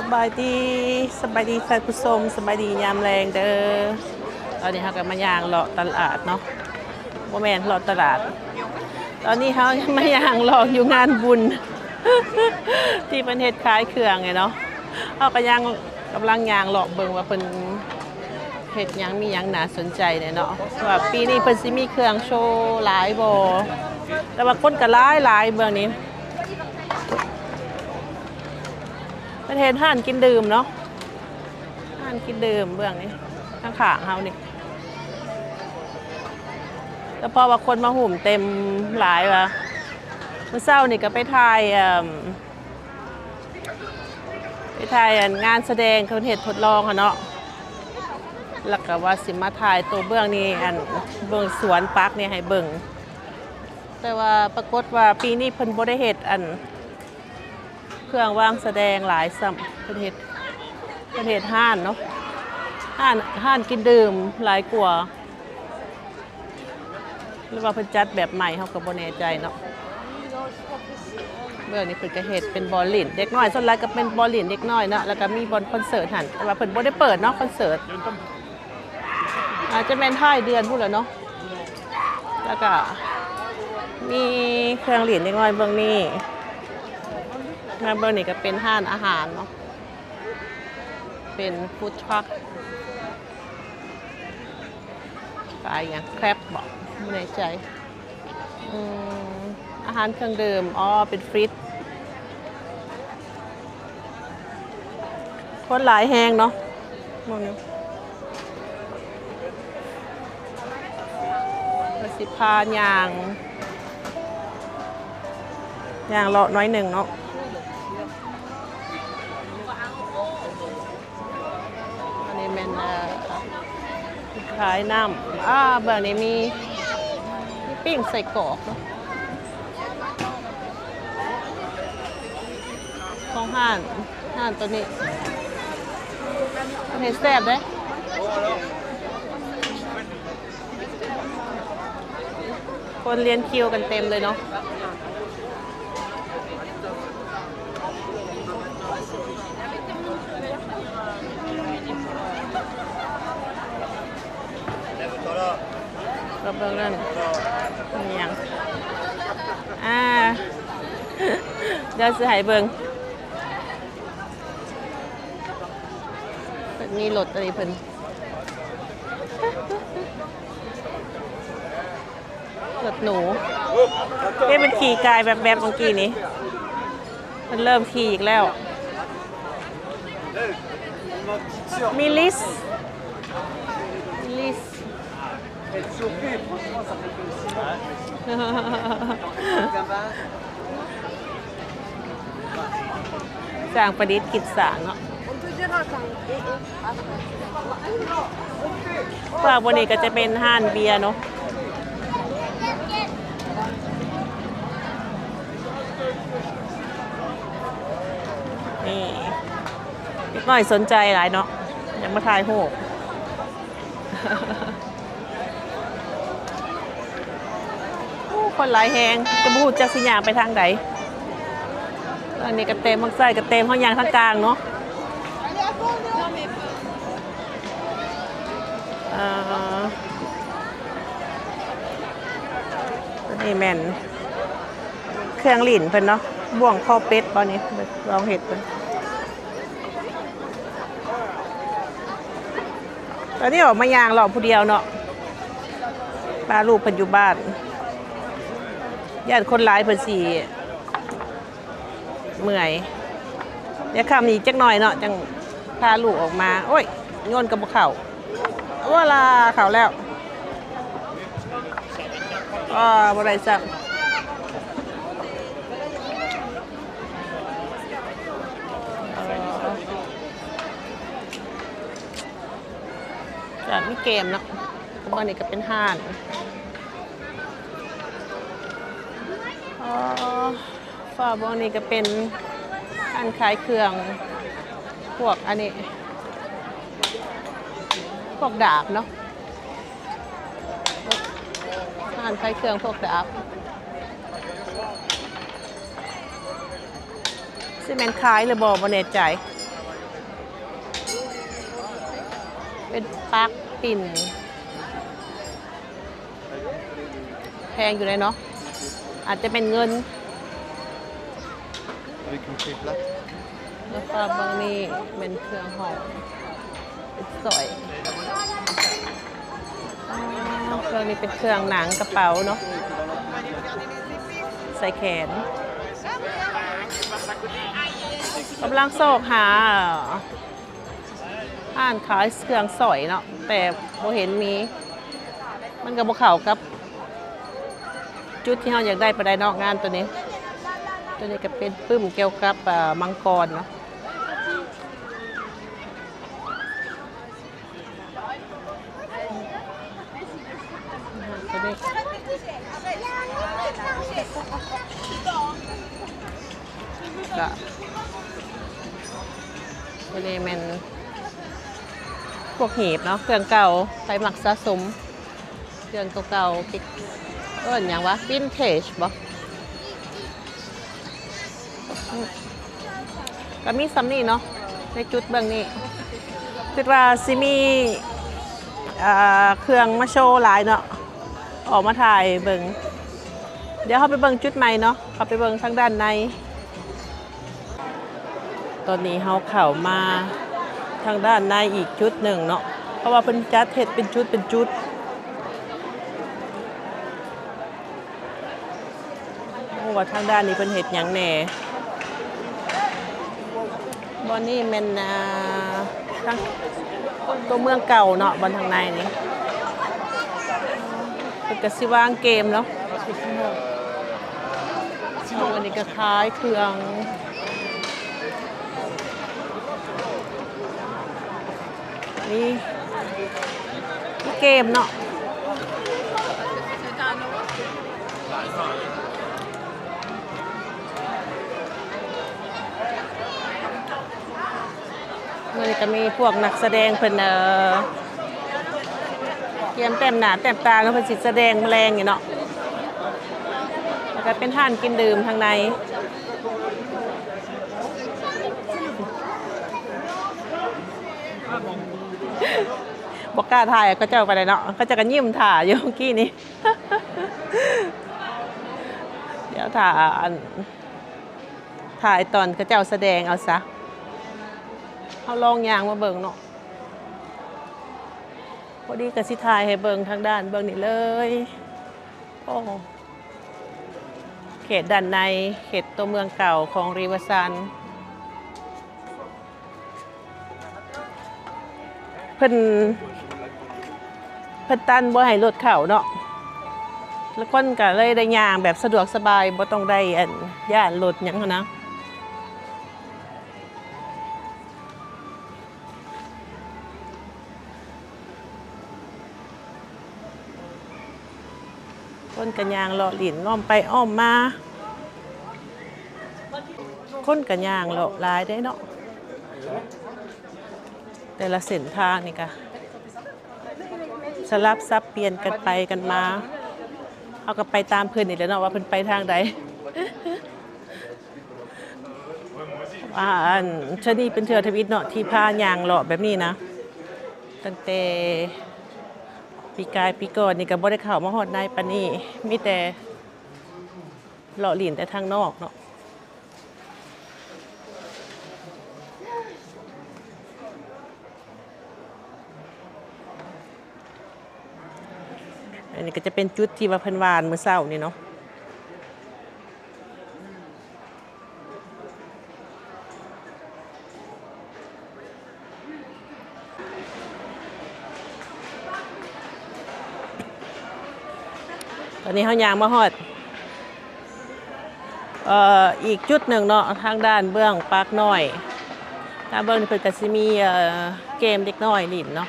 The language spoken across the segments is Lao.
ສະບາຍດີ ສະບາຍດີທ່ານຜູ້ຊົມ ສະບາຍດີຍາມແລງເດີ. ຕອນນີ້ເຮົາກໍມາຍ່າງເລາະຕະຫຼາດເນາະ ບໍ່ແມ່ນເລາະຕະຫຼາດ ຕອນນີ້ເຮົາມາຍ່າງເລາະຢູ່ງານບຸນ ທີ່ເພິ່ນເຮັດຂາຍເຄື່ອງນີ້ເນາະ. ເຮົາກໍຍ່າງ ກຳລັງຍ່າງເລາະເບິ່ງວ່າເພິ່ນເຮັດຫຍັງ ມີຫຍັງໜ້າສົນໃຈແດ່ເນາະ ວ່າປີນີ້ເພິ່ນຊິມີເຄື່ອງໂຊຫຼາຍບໍ່. ແຕ່ວ່າຄົນກໍຫຼາຍໆ ເບື້ອງນີ້ ເພິ່ນເຮັດຮ້ານກິນດື່ມເນາະ ຮ້ານກິນດື່ມເບື້ອງນີ້ ຂ້າງໆເຮົານີ້ ສະເພາະວ່າຄົນມາຫຸ້ມເຕັມຫຼາຍວ່າ. ມື້ເຊົ້ານີ້ກໍໄປຖ່າຍ ເອີ່ມ ໄປຖ່າຍອັນງານສະແດງເຂົາເຮັດທົດລອງຫັ້ນເນາະ ແລ້ວກໍວ່າຊິມາຖ່າຍໂຕເບື້ອງນີ້ ອັນເບື້ອງສວນປັກນີ້ໃຫ້ເບິ່ງ ແຕ່ວ່າປາກົດວ່າປີນີ້ເພິ່ນບໍ່ໄດ້ເຮັດອັນ ເຄື່ອງວາງສະແດງຫຼາຍຊ້ຳ ເພິ່ນເຮັດ ເພິ່ນເຮັດຮ້ານເນາະ ຮ້ານ ຮ້ານກິນດື່ມຫຼາຍກວ່າ ຫຼືວ່າເພິ່ນຈັດແບບໃໝ່ ເຮົາກໍບໍ່ແນ່ໃຈເນາະ. ເບື້ອງນີ້ເພິ່ນກໍເຮັດເປັນບ່ອນຫຼິ້ນເດັກນ້ອຍ ສ່ວນຫຼາຍກໍເປັນບ່ອນຫຼິ້ນເດັກນ້ອຍເນາະ ແລ້ວກໍມີບ່ອນຄອນເສີດຫັ້ນ ແຕ່ວ່າເພິ່ນບໍ່ໄດ້ເປີດເນາະ ຄອນເສີດ ອາດຈະແມ່ນທ້າຍເດືອນພຸ້ນແຫຼະເນາະ. ແລ້ວກະມີເຄື່ອງຫຼິ້ນເດັກນ້ອຍເບື້ອງນີ້ ມາເບື້ອງນີ້ກະເປັນຮ້ານອາຫານເນາະ ເປັນຟູດທຣັກ ຂາຍຫຍັງ ແຄຣັບບໍ ບໍ່ແນ່ໃຈ. ອືມ ອາຫານເຄື່ອງດື່ມ ອໍ ເປັນຟຣີດ ຄົນຫຼາຍແຮງເນາະ ເບິ່ງຢູ່ ກໍຊິພາຍ່າງ ຍ່າງເລາະໜ້ອຍໜຶ່ງເນາະ. ອັນນີ້ແມ່ນ ເອີ ຂາຍນ້ຳ ອາ ເບື້ອງນີ້ມີ ມີປີ້ງໄສ້ກອກເນາະ ຂອງຮ້ານ ຮ້ານໂຕນີ້ ເຮັດແຊບເດ້. ຄົນລຽນຄິວກັນເຕັມເລີຍເນາະ. ກໍເບິ່ງນັ້ນ ມີຫຍັງ ອ່າ ດຽວຊິໃຫ້ເບິ່ງ ເພິ່ນມີລົດອັນນີ້ເພິ່ນ ລົດໜູ ເດ້ ມັນຂີ່ກາຍແວບໆ ເມື່ອກີ້ນີ້ ມັນເລີ່ມຂີ່ອີກແລ້ວ ມີລິສ ມີລິສ ສ້າງປະດິດຄິດສ້າງເນາະ. ພາກບນນີ້ກໍຈະເປັນຮ້ານເບຍເນາະ ນີ້ ເດັກນ້ອຍສົນໃຈຫຼາຍເນາະ ຢາກມາຖ່າຍຮູບ. ໂອ້ ຄົນຫຼາຍແຮງ ຈະບໍ່ຮູ້ຈັກຊິຍ່າງໄປທາງໃດ. ອັນນີ້ກະເຕັມ ທາງຊ້າຍກະເຕັມ ເຮົາຍ່າງທາງກາງເນາະ. ອ່າ ອັນນີ້ແມ່ນເຄື່ອງຫຼິ້ນເພິ່ນເນາະ ບ່ວງຄໍເປັດບໍນີ້ ລອງເຮັດເບິ່ງ. ຕອນນີ້ອອກມາຍ່າງເລາະຜູ້ດຽວເນາະ ພາລູກເພິ່ນຢູ່ບ້ານ ຢ້ານຄົນຫຼາຍເພິ່ນຊິເມື່ອຍ. ດຽວຄ່ຳອີກຈັກໜ້ອຍເນາະ ຈັ່ງພາລູກອອກມາ. ໂອ້ຍ ໂຍນກໍບໍ່ເຂົ້າ. ໂອ້ລາ ເຂົ້າແລ້ວ. ອໍ ບໍ່ໄດ້ຊ້ຳ. ກະມີເກມເນາະ ບ່ອນນີ້ກະເປັນຮ້ານ ອໍ ຝາບ່ອນນີ້ກະເປັນຮ້ານຂາຍເຄື່ອງ ພວກອັນນີ້ ພວກດາບເນາະ. ຮ້ານຂາຍເຄື່ອງພວກດາບ ຊິແມ່ນຂາຍຫຼືບໍ່ ບໍ່ແນ່ໃຈ. ເປັນປາກປິ່ນ ແພງຢູ່ເດເນາະ ອາດຈະເປັນເງິນ. We can keep that. ແລ້ວກໍເບິ່ງນີ້ແມ່ນເຄື່ອງຫອມ ເປັນສ້ອຍ. ອໍ ເຄື່ອງນີ້ເປັນເຄື່ອງໜັງກະເປົາເນາະ ໃສ່ແຂນ. ກຳລັງຊອກຫາ ຮ້ານຂາຍເຄື່ອງສ້ອຍເນາະ ແຕ່ບໍ່ເຫັນມີ ມັນກໍບໍ່ເຂົ້າກັບຈຸດທີ່ເຮົາຢາກໄດ້ປານໃດເນາະ ງານໂຕນີ້. ໂຕນີ້ກໍເປັນປຶ້ມກ່ຽວກັບ ເອີ ມັງກອນເນາະ. ກະ ອັນນີ້ແມ່ນພວກຫີບເນາະ ເຄື່ອງເກົ່າ ໃຜມັກສະສົມເຄື່ອງເກົ່າໆ ເອີ້ນຫຍັງວະ ວິນເທຈບໍ? ກໍມີສ່ຳນີ້ເນາະ ໃນຈຸດເບື້ອງນີ້ ຄິດວ່າຊິມີ ເອີ ເຄື່ອງມາໂຊຫຼາຍເນາະ ອອກມາຖ່າຍເບິ່ງ. ດຽວເຮົາໄປເບິ່ງຈຸດໃໝ່ເນາະ ເຂົ້າໄປເບິ່ງທາງດ້ານໃນ. ຕອນນີ້ເຮົາເຂົ້າມາທາງດ້ານໃນອີກຈຸດໜຶ່ງເນາະ ເພາະວ່າເພິ່ນຈັດເຮັດເປັນຈຸດເປັນຈຸດ. ບໍ່ຮູ້ວ່າທາງດ້ານນີ້ເພິ່ນເຮັດຫຍັງແດ່. ບ່ອນນີ້ແມ່ນ ອ່າ ທາງຕົວເມືອງເກົ່າເນາະ ບ່ອນທາງໃນນີ້ ເພິ່ນກໍຊິວາງເກມເນາະ. ອັນນີ້ກໍຂາຍເຄື່ອງ ມີເກມເນາະ. ມື້ນີ້ກໍມີພວກນັກສະແດງເພິ່ນ ເອີ ກຽມແຕ້ມໜ້າແຕ້ມຕາເນາະ ເພິ່ນຊິສະແດງມາແລງນີ້ເນາະ. ແລ້ວກໍເປັນຮ້ານກິນດື່ມທາງໃນ. ບໍ່ກ້າຖ່າຍເຂົາເຈົ້າປານໃດເນາະ ເຂົາເຈົ້າກໍຍິ້ມຖ້າຢູ່ເມື່ອກີ້ນີ້. ດຽວຖ້າ ອັນ ຖ່າຍຕອນເຂົາເຈົ້າສະແດງເອົາຊະ. ເຮົາລອງຍ່າງມາເບິ່ງເນາະ ພໍດີກໍຊິຖ່າຍໃຫ້ເບິ່ງທາງດ້ານເບື້ອງນີ້ເລີຍ. ໂອ້ ເຂດດ້ານໃນ ເຂດຕົວເມືອງເກົ່າຂອງຣີເວີຊັນ ເພິ່ນ ເພິ່ນຕັນບໍ່ໃຫ້ລົດເຂົ້າເນາະ ແລ້ວຄົນກໍເລີຍໄດ້ຍ່າງແບບສະດວກສະບາຍ ບໍ່ຕ້ອງໄດ້ ອັນ ຢ້ານລົດຫຍັງຫັ້ນນະ. ຄົນກໍຍ່າງເລາະຫຼິ້ນອ້ອມໄປອ້ອມມາ ຄົນກໍຍ່າງເລາະຫຼາຍເດ້ເນາະ. ແຕ່ລະເສັ້ນທາງນີ້ກະສະຫຼັບສັບປ່ຽນກັນໄປກັນມາ ເຮົາກໍໄປຕາມເພິ່ນນີ້ແຫຼະເນາະ ວ່າເພິ່ນໄປທາງໃດ. ອ່າ ອັນ ເທື່ອນີ້ເປັນເທື່ອທຳອິດເນາະ ທີ່ພາຍ່າງເລາະແບບນີ້ນະ. ຕັ້ງແຕ່ປີກາຍປີກ່ອນນີ້ກໍບໍ່ໄດ້ເຂົ້າມາຮອດໃນປານນີ້ ມີແຕ່ເລາະຫຼິ້ນແຕ່ທາງນອກເນາະ. ອັນນີ້ກໍຈະເປັນຈຸດທີ່ວ່າເພິ່ນຫວ່ານມື້ເຊົ້ານີ້ເນາະ. ຕອນນີ້ເຮົາຍ່າງມາຮອດ ເອີ ອີກຈຸດໜຶ່ງເນາະ ທາງດ້ານເບື້ອງປາກນ້ອຍ ທາງເບື້ອງນີ້ເພິ່ນກໍຊິມີ ເອີ ເກມເດັກນ້ອຍຫຼິ້ນເນາະ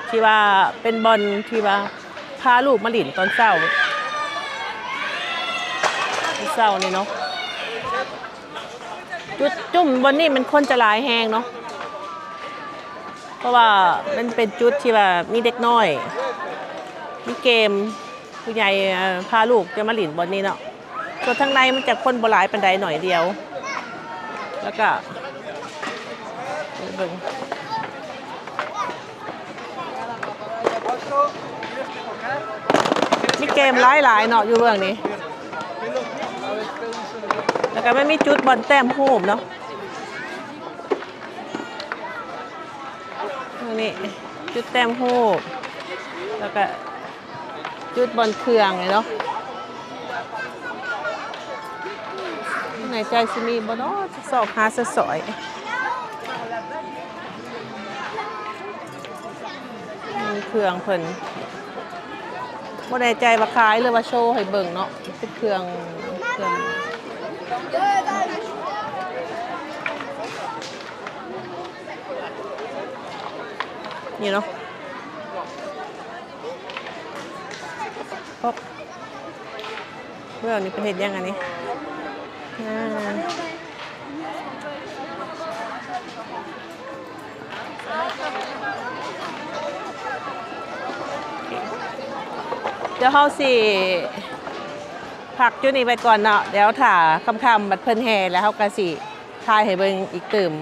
ທີ່ວ່າເປັນບ່ອນທີ່ວ່າພາລູກມາຫຼິ້ນຕອນເຊົ້າ ເຊົ້ານີ້ເນາະ. ຈຸດຈຸ້ມບ່ອນນີ້ມັນຄົນຈະຫຼາຍແຮງເນາະ ເພາະວ່າມັນເປັນຈຸດທີ່ວ່າມີເດັກນ້ອຍ ມີເກມ ຜູ້ໃຫຍ່ ເອີ ພາລູກຈະມາຫຼິ້ນບ່ອນນີ້ເນາະ. ສ່ວນທາງໃນມັນຈະຄົນບໍ່ຫຼາຍປານໃດ ໜ້ອຍດຽວ ແລ້ວກະເບິ່ງ ມີເກມຫຼາຍໆເນາະຢູ່ເບື້ອງນີ້ ແລ້ວກໍມັນມີຈຸດບ່ອນແຕ້ມຮູບເນາະ ນີ້ຈຸດແຕ້ມຮູບ ແລ້ວກະຈຸດບ່ອນເຄື່ອງນີ້ເນາະ ໃນໃຈຊິມີບໍ່ເນາະ ຊອກຫາຊະສອຍ ເຄື່ອງເພິ່ນ ບໍ່ແນ່ໃຈວ່າຂາຍ ຫຼືວ່າໂຊໃຫ້ເບິ່ງເນາະ ເປັນເຄື່ອງ ເຄື່ອງ ນີ້ເນາະ ເບື້ອງນີ້ເພິ່ນເຮັດຫຍັງອັນນີ້ ອ່າ ດຽວເຮົາຊິພັກຢູ່ນີ້ໄວ້ກ່ອນເນາະ ດຽວຖ້າຄ່ຳໆ ບັດເພິ່ນແຫ່ແລ້ວ ເຮົາກໍຊິຖ່າຍໃຫ້ເບິ່ງອີກຕື່ມ.